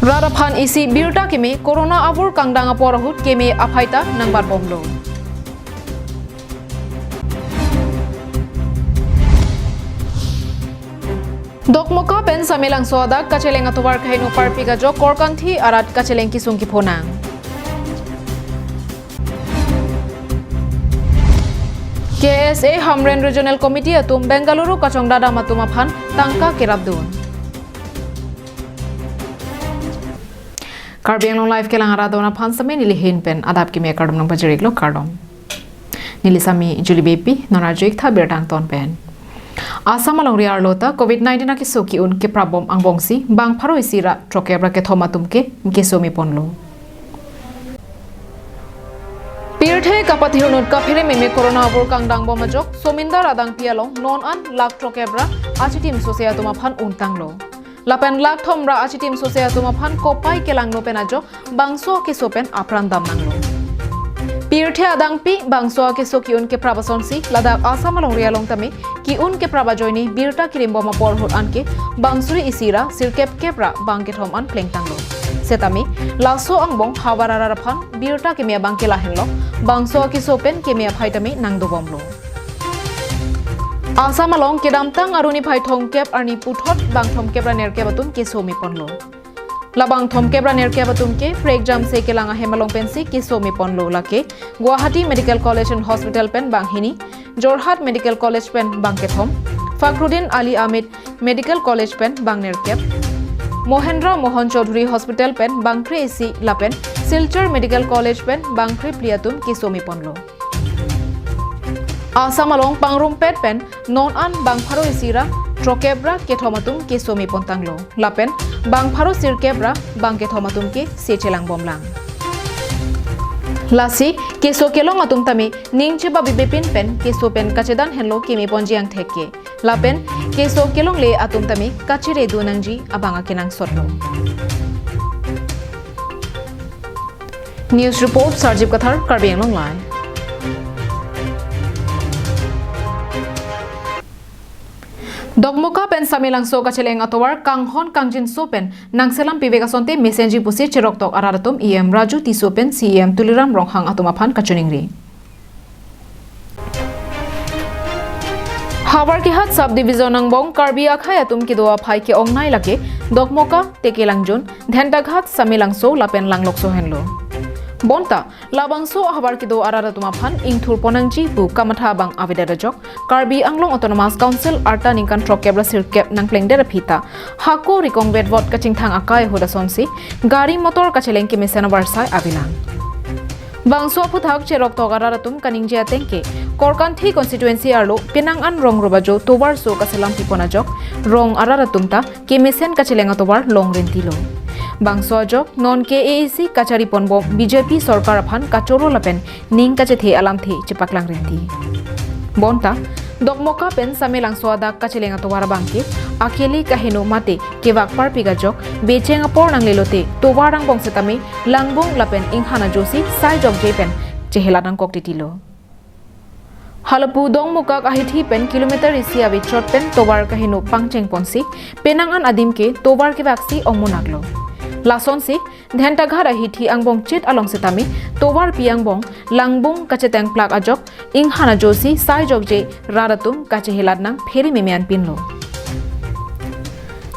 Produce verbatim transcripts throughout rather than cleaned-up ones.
Rat aphan isi birta keme, corona avur kangdang apor ahut keme aphai ta nangbatbomlo. Dokmoka pen Samelangso adak kacheleng atovar kaheno parpik ajok Korkanthi arat kacheleng kesung kepho nang. K S A Hamren Regional Committee atum Bengaluru kachongdadam atum aphan tangka kerapdun. Karbi Anglong Live kelang arat don aphan same neli ahin pen adap keme kardom nangpajir-iklo, kardom. Neli sami Julie Beypi, non arju-ik tha birta angton pen. Assam alongri arlo ta covid nineteen akeso ki-un keprapbom angbongsi bang pharo isi ra throkep ra kethom atum ke keso meponlo. Pirthe kapathirnut kaphere meme corona avur kangdangbom ajok Somindar adangpi along non an lakh throkep ra achitim sose atum aphan untanglo. Lapen lakh thom ra achitim sose atum aphan kopai kelangno pen ajok bangso akeso pen apran damnanglo. Pirthe adangpi bangso akeso ki-un keprap asonsi ladak Assam alongri along tame ki-un keprap ajoine birta kirimbom apor ahut anke bang suri isi ra sirkep kep ra bang kethom an plengtanglo. Setame laso angbong havar arat aphan birta keme abang ke lahenlo, bangso akeso pen keme aphai tame nangdobomlo. Assam along kedamtang aruni phai thomkep arni puthot bang thomkep ra nerkep atum keso meponlo. Labang thomkep ra nerkep atum ke prekjamse kelang ahem along pensi keso meponlo, lake Guwahati Medical College and Hospital pen bang hini, Jorhat Medical College pen bang kethom, Fakhruddin Ali Ahmed Medical College pen bang nerkep, Mahendra Mohan Chaudhary Hospital pen bang kre-isi lapen Silchar Medical College pen bang krephli atum keso meponlo. Assam along pangrumpet pen non an bang pharo isi ra throkep ra kethom atum keso mepontanglo. Lapen bang pharo sirkep ra bang kethom atum ke se chelangbomlang. Lasi keso kelong atum tame ning chebabibepin pen keso pen kachedan henlo kemeponji angthek ke. Lapen keso kelongle atum tame kacheredun nangji abang akenangsotlo. News report, Sarjip Kathar, Karbi Anglong Live. Dokmoka pen Samelangso kacheleng atovar kanghon kangjinso pen nangselam pivek asonte mesenji pusi cheroktok arat atum E M Raju Tisso pen C E M Tuliram Ronghang atum aphan kachiningri. Havar Kehat Subdivision angbong Karbi akhei atum kedo aphai ke-ongnei lake Dokmoka, Tekelangjun, Dhentaghat, Samelangso lapen Langlokso henlo. Bonta labangso ahavar kedo arat atum aphan ingthurpon nangji pu kamatha abang avedet ajok Karbi Anglong Autonomous Council arta ningkan throkkep ra sirkep nangplengdet aphi ta hako rikong vetvot kachingthang akai ahut asonsi gari motor kacheleng kemesen avarsai avelang. Bangso aphuthak cheroktok arat atum kaningje ateng ke Korkanthi constituency arlo penang an rong rubajo tovarso kaselam pipon ajok rong arat atum ta kemesen kacheleng atovar long rentilo. Bangso ajok non K A A C kachariponbom B J P sorkar aphan kachoro lapen ning kachethe alamthe chepaklang renti. Bonta Dokmoka pen Samelangso adak kacheleng atovar abang ke akele kaheno mate kevak parpik ajok becheng apor nanglelote tovar angbong setame langbung lapen inghan ajosi sai jokje pen chehelat nangkok titilo. Halapu Dongmukak ahithi pen kilometer isi ave chot pen tovar kaheno pangchengponsi penang an adim ke tovar kevaksi ongmonaklo. Lasonsi Dhentaghat ahithi angbong chit along setame tovarpi angbong langbung kachetengplak ajok inghan ajosi sai jokje rat atum kachehelat nang phere meme anpinlo.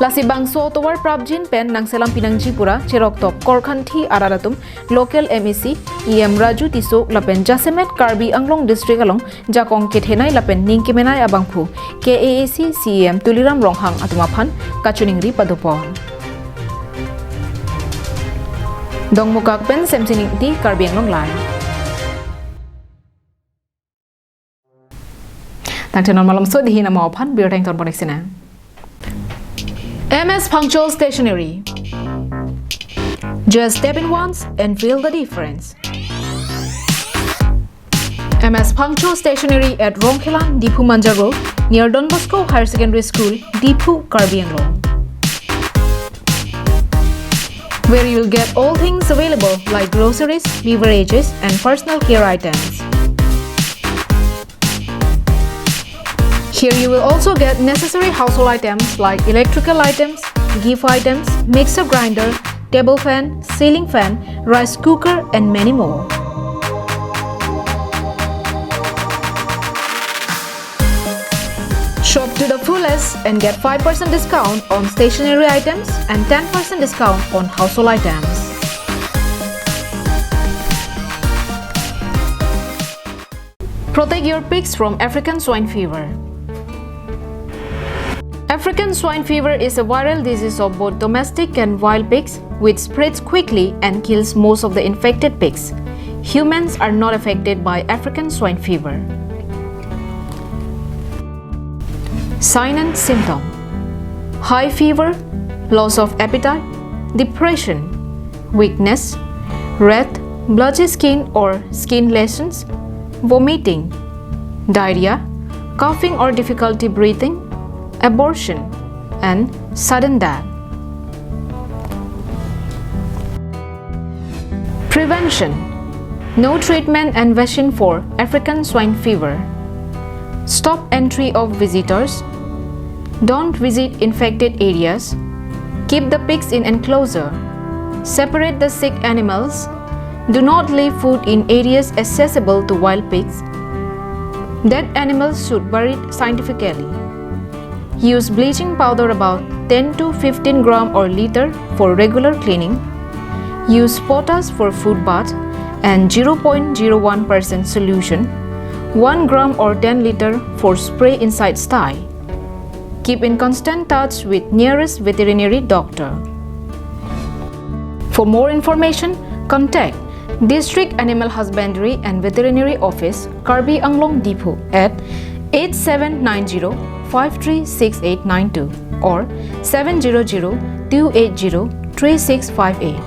Lasi bangso tovar prapjin pen nangselam pinangji pura cheroktok Korkanthi arat atum local M A C E M Raju Tisso lapen jasemet Karbi Anglong district along jakong kethenei lapen ning kemenei abangphu K A A C C E M Tuliram Ronghang atum aphan kachiningri padopon. Dongmukak pen Semsining Ingti, Karbi Anglong Live. Tangte non malomso dihin amo aphan birta ingtonpon-ik sinang. M S Phangcho Stationery. Just step in once and feel the difference. M S Phangcho Stationery at Rongkhelan, Diphu Manja Road, near Don Bosco Higher Secondary School, Diphu, Karbi Anglong. Where you'll get all things available like groceries, beverages, and personal care items. Here you will also get necessary household items like electrical items, gift items, mixer grinder, table fan, ceiling fan, rice cooker, and many more. Shop to the fullest and get five percent discount on stationery items and ten percent discount on household items. Protect your pigs from African swine fever. African swine fever is a viral disease of both domestic and wild pigs, which spreads quickly and kills most of the infected pigs. Humans are not affected by African swine fever. Sign and symptom: high fever, loss of appetite, depression, weakness, red, blotchy skin or skin lesions, vomiting, diarrhea, coughing or difficulty breathing, abortion, and sudden death. Prevention: no treatment and vaccine for African swine fever. Stop entry of visitors. Don't visit infected areas. Keep the pigs in enclosure. Separate the sick animals. Do not leave food in areas accessible to wild pigs. Dead animals should buried scientifically. Use bleaching powder about ten to fifteen gram or liter for regular cleaning. Use potash for food bath and zero point zero one percent solution, one gram or ten liter for spray inside sty. Keep in constant touch with nearest veterinary doctor. For more information, contact District Animal Husbandry and Veterinary Office, Karbi Anglong, Diphu at eight seven nine zero five three six eight nine two or seven zero zero two eight zero three six five eight.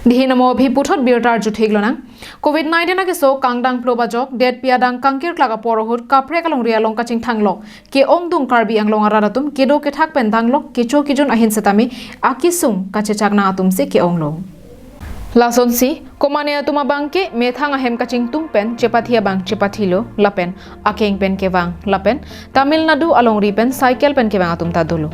Dihin amo aphi puthot birta arju theklonang. Covid nineteen akeso kangdang plo bajok, detpi adang kangkir klak apor ahut kaprek alongri along kachingthang lok ke-ongdung Karbi Anglong arat atum kedo kethak pen danglok kecho kejun ahin setame akesung kachechak nang atum si ke-onglo. Lasonsi komane atum abang ke methang ahem kachingtung pen chepathi abang chepathilo lapen akeng pen kevang lapen Tamil Nadu alongri pen cycle pen kevang atum ta dolo.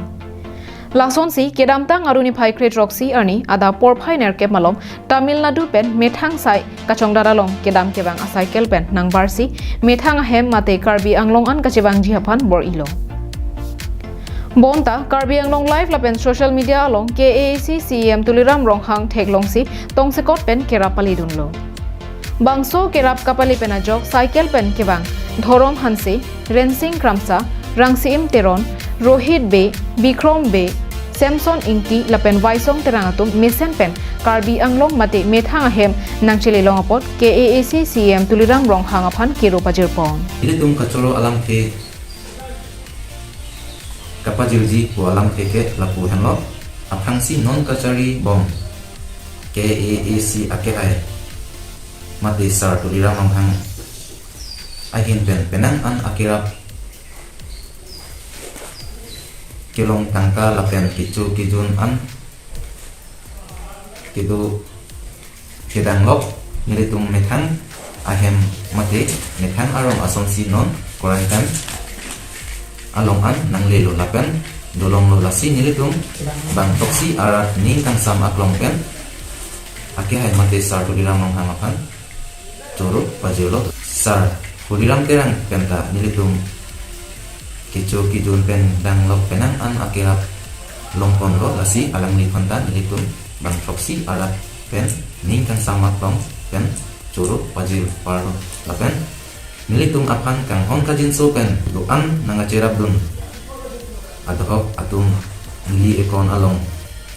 Lasonsi kedamtang aruni phai kre throksi arni adap porphai nerkep malom Tamil Nadu pen methang sai kachongdat along kedam kevang a cycle pen nangbarsi methang ahem mate Karbi Anglong an kachevangji aphan bor-ilo. Bonta Karbi Anglong Live lapen social media along K A A C C E M Tuliram Ronghang theklongsi tongsekot pen kerap palidunlo. Bangso kerap kapali pen ajok cycle pen kevang Dhorom Hanse, Rensing Kramsa, Rangsiim Teron, Rohit Bey, Bikrom Bey, Samson Ingti lapen Waisong Terang atum mesen pen Karbi Anglong mate methang ahem nangchelelong apot K A A C C E M Tuliram Ronghang aphan kero pajirpon. Ilitum kachoro alamthe kapajirji pu alamthe ke lapu henlo, aphrangsi non kachari bom K A A C akehai mate Sar Tuliram Ronghang ahin pen penang an akerap kelong tangka lapen kecho kejun an kedo kedanglok nelitum methang ahem mate methang arong asonsi non quarantine along an nanglelo lapen dolonglo, lasi nelitum bangthoksi arat ning kangsam aklong pen akehai mate Sar Tuliram Ronghang aphan choro pajirlo. Sar Tuliram Terang penta nelitum kecho kejun pen danglok penang an akerap longponlo, lasi alangliphan ta nelitum bangthoksi arat pen ning kangsam aklong pen choro pajir parlo lapen nelitum aphan kanghon kajinso pen do-an nangkacherapdun adhohok atum neli ekon along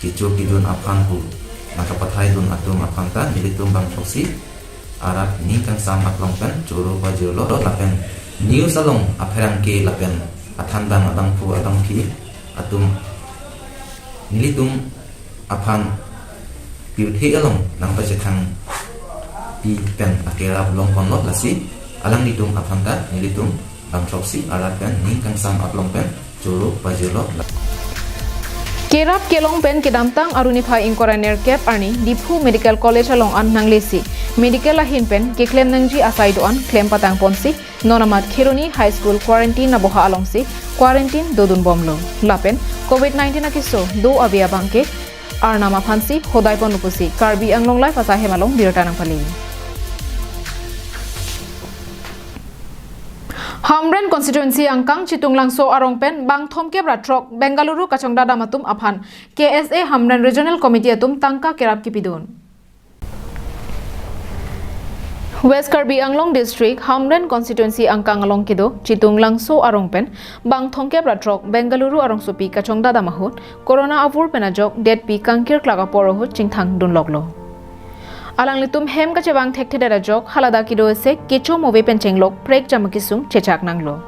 kecho kejun aphan pu nangkapathaidun atum aphan ta nelitum bangthoksi arat ning kangsam aklong pen choro pajirlo lapen news along apherangke lapen athandang abangphu abangphi atum nelitum aphan pirthe along nangpachethangpi pen akerap longponlo, lasi alanglitum aphan ta nelitum bangthoksi arat pen ning kangsam aklong pen choro pajirlo. Kerap kelong pen kedamtang aruni phai ingkoi ra nerkep arni Diphu Medical College along an nanglesi Medical ahin pen keklem nangji asai do-an klem patang ponsi, non amat Kheroni High School quarantine aboha alongsi quarantine dodun bomlo. Lapen covid nineteen akeso do ave abangke arnam aphansi hodai ponlo pusi Karbi Anglong Live asai hem along birta nangpali. Hamren constituency angkang Chitunglangso arong pen bang thomkep ra throk Bengaluru kachongdat dam atum aphan K S A Hamren Regional Committee atum tangka kerap kipidun. West Karbi Anglong District, Hamren Constituency angkang along kedo Chitunglangso arong pen bang thomkep ra throk Bengaluru arongsopi kachongdat dam ahut Corona avur pen ajok detpi kangkir klak apor ahut chingthang dunloklo. Alanglitum hem kachevang thekthedet ajok haladak kedo ese kecho move pen chenglok prekjam akesung chechak nanglo.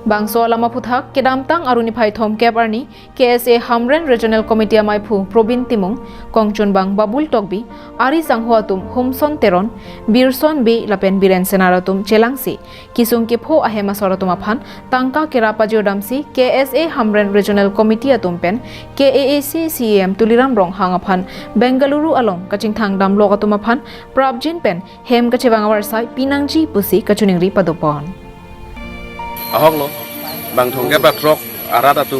Bangso alam aphuthak kedamtang Arni phai thomkep arni K S A Hamren Regional Committee amaiphu Probin Timung, kongchunbang Babul Tokbi, ari sangho atum Humson Teron, Birson Bey lapen Biren Senar atum chelangsi kesung kepho ahem asor atum aphan tangka kerap pajirdamsi K S A Hamren Regional Committee atum pen K A A C C E M Tuliram Ronghang aphan Bengaluru along kachingthang damlok atum aphan prapjin pen hem kachevang avarsai pinangji pusi kachiningri padopon. Ahoklo, bang thomkep ra throk arat atum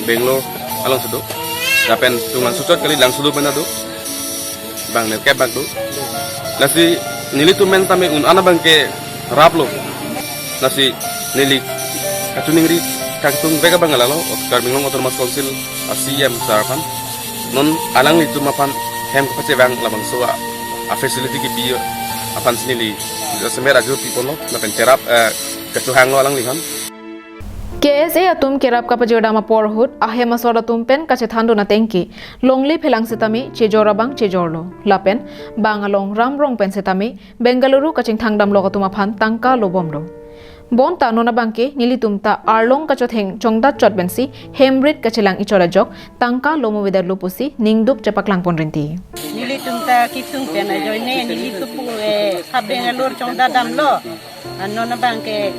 Bangalore alongsi do. Lapen Chitunglangso chot kali, Langso do pen do. Bang nerkep bang do. Lasi nelitum pen tame un-an abangke raplo. Lasi neli kachiningri kangtung beka bang lalo, Karbi Anglong Autonomous Council a C E M sir aphan. Non alanglitum aphan hem kachevang labangso a, a facility kepi aphansi neli jasemet ajo piponlo, lapen cherap, eh, kachohanglo alangliphan. K S A atum kerap kapajirdam apor ahut ahem asor atum pen kachethandun atengke longle phelang setame chejor abang chejorlo. Lapen bang along ram rong pen setame Bengaluru kachingthang damlok atum aphan tangka lobomlo. Bonta non abangke nelitum ta arlong kachotheng chongdat chot pensi hem rit kachelang ichot ajok tangka lo movedetlo pusi ningduk chepaklang pon rinti. Nelitum ta kesung pen ajoine nelitum pu, eh, ha Bangalore chongdat damlo. Anon abangke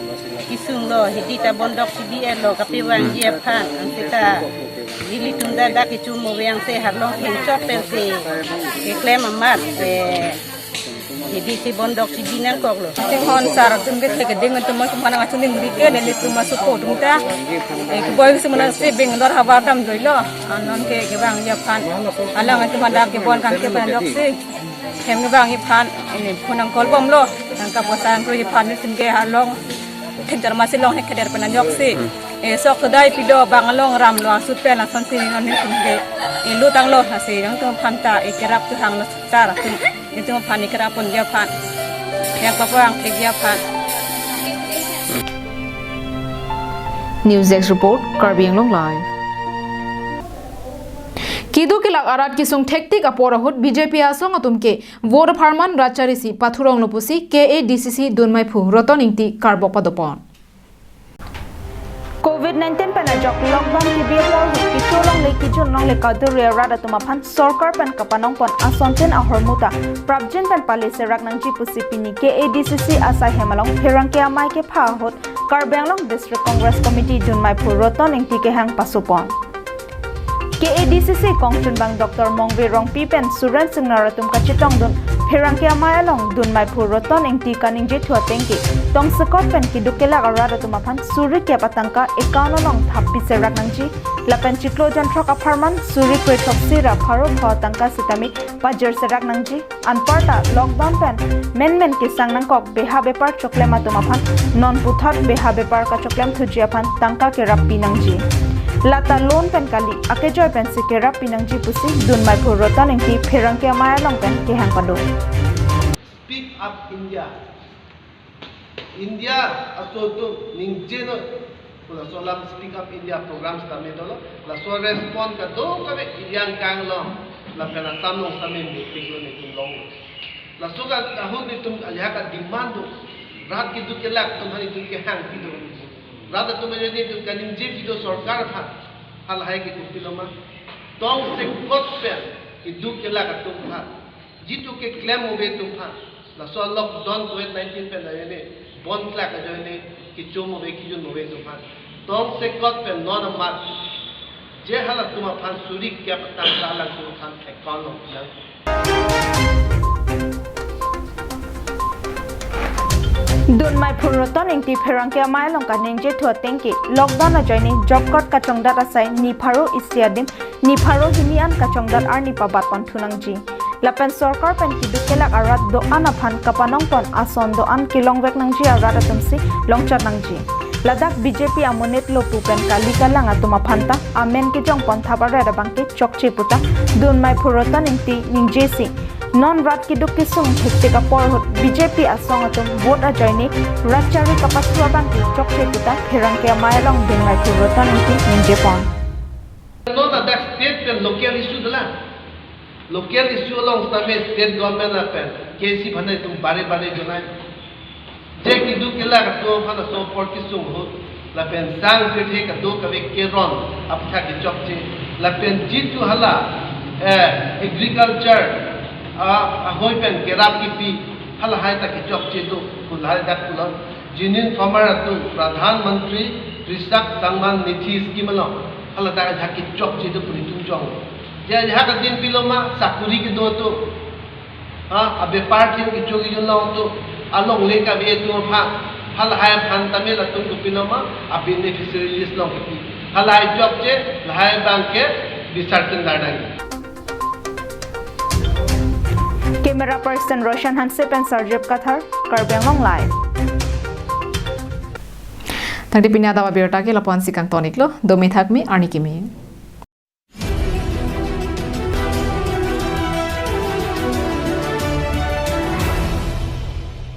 kesunglo, hidi ta bondok chibi-etlo kapevangji aphan, anke ta nelitum ta dak kecho move angse arlong thengchok pensi keklem amat, eh, hidi si bondok chibi nangkoklo. Chinghon sir atum kethe keding atum atum aphan nangchiningri ke nelitum asopo atum ta, eh, keboi si mana si Bangalore havar damjoilo. Anon ke kevangji aphan alanglitum dak kebon kangkir pen ajoksi hem kevangji aphan, ini phone nangcall bomlo, tangka poisa nangkroiji aphan nelitum ke arlong thengchar masi long thekthedet pen ajoksi. Eh, sok sudai pido bang along ramlo asut pen lasonsi non nelitum ke, eh, lutanglo, lasi nangtum aphan ta, eh, kerap kehanglo sir atum, nelitum aphan kerap ponji aphan, yang papang thekji aphan. News Desk Report, Karbi Anglong Live. Keduk kelak arat kesung thektik apor ahut B J P asong atum ke vote apharman rat charisi pathuronglo pusi K A D C C dunmaiphu Roton Ingti karbok padopon. Covid nineteen pen ajok lockdown kebi apor ahut kecho longle kejun longle kaduri arat atum aphan sorkar pen kapanong pon asontin ahormu ta prapjin pen pale serak nangji pusi pini K A D C C asai hem along pherangke amei kepha ahut Karbi Anglong District Congress Committee dunmaiphu Roton Ingti kehang pasopon. K A D C C kongchunbang Doctor Mongve Rongpi pen Suren Singnar atum kachetongdun pherangke amei along dunmaiphu Roton Ingti kaningje thu atengke tongsekot pen keduk kelak arat atum aphan suri kep atangka account along thappi serak nangji lapen chiklo jon throk apharman suri kre throksi ra pharo pho atangka sitame pajir serak nangji. Anparta lockdown pen menmen kesang nangkok beha bepar choklem atum aphan non puthot beha bepar kachoklem thuji aphan tangka kerap pinangji. Lata loan pen kali, akejoi pensi kerap pinangji pusi dunmaiphu Roton Ingti pherangke amei along pen kehang pado. Speak Up India. India aso atum ningje non, laso alam Speak Up India program sitame dolo, laso respond kadokave India angkang along, lapen Assam along sitame meeting lo, meeting long. Laso ka ahut nelitum ajahak a-demand do, rat keduk kelak atum aphan nelitum kehang pido. Rat atum ajoine nelitum kaningje pido sorkar aphan, halahai ke kopilo ma. Tongsekot pen keduk kelak atum aphan, jitu keklem move atum aphan, laso lockdown covid nineteen pen ajoine, bond klak ajoine, kecho move kejun move atum aphan, tongsekot pen non amat, je halatum aphan suri kep atangka alangtum aphan account along pinang. Dunmai Phurroton Ingti pherangke amei along kaningje thu ateng ke lockdown ajoine job card kachongdat asai nipharo isi adim nipharo hini an kachongdat arni pabat pon thu nangji. Lapen sorkar pen keduk kelak arat do-an aphan kapanong pon ason do-an kelongvek nangji arat atum si longchot nangji. Ladak B J P amonit lo pu pen kali kalang atum aphan ta amen kejong pon thap arat abang ke chokche puta Dunmai Phurroton Ingti ningjesi non rat keduk kesung thektik apor ahut B J P asong atum vote ajoine rat chari kapathu abang ke chokche puta pherangke amei along Dunmai Phurroton Ingti ningje pon. Non ladak state pen local issue dolang. Local issue along sitame state government lapen K C aphan itum bare bare jonai. Je keduk kelak atum aphan aso apor kesung ahut lapen sang kethe kadokave keron aphuthak kechokche lapen jitu hala, eh, agriculture, ah, ahoi pen kerap kepi halahai ta kechokche do, halahai dak pulo. Genuine farmer atum Pradhan Mantri Krisak Samman Nidhi Scheme along hala dak ajahak kechokche do pu nelitum jong. Je ajahak adim pilo ma sakuri kedo atum, ha, abepar thim kecho kejun long atum, alongle kave atum aphan, halahai aphan tame latum kopilo ma, a beneficiary list along kepi. Halahai chokche, lahai abang ke bisar kendar nangji. Camera person Roshan Hanse pen Sarjep Kathar, Karbi Anglong Live. Tangte pini adap abirta ke lapu-an si kangton iklo, domi thakmi, arni kimi.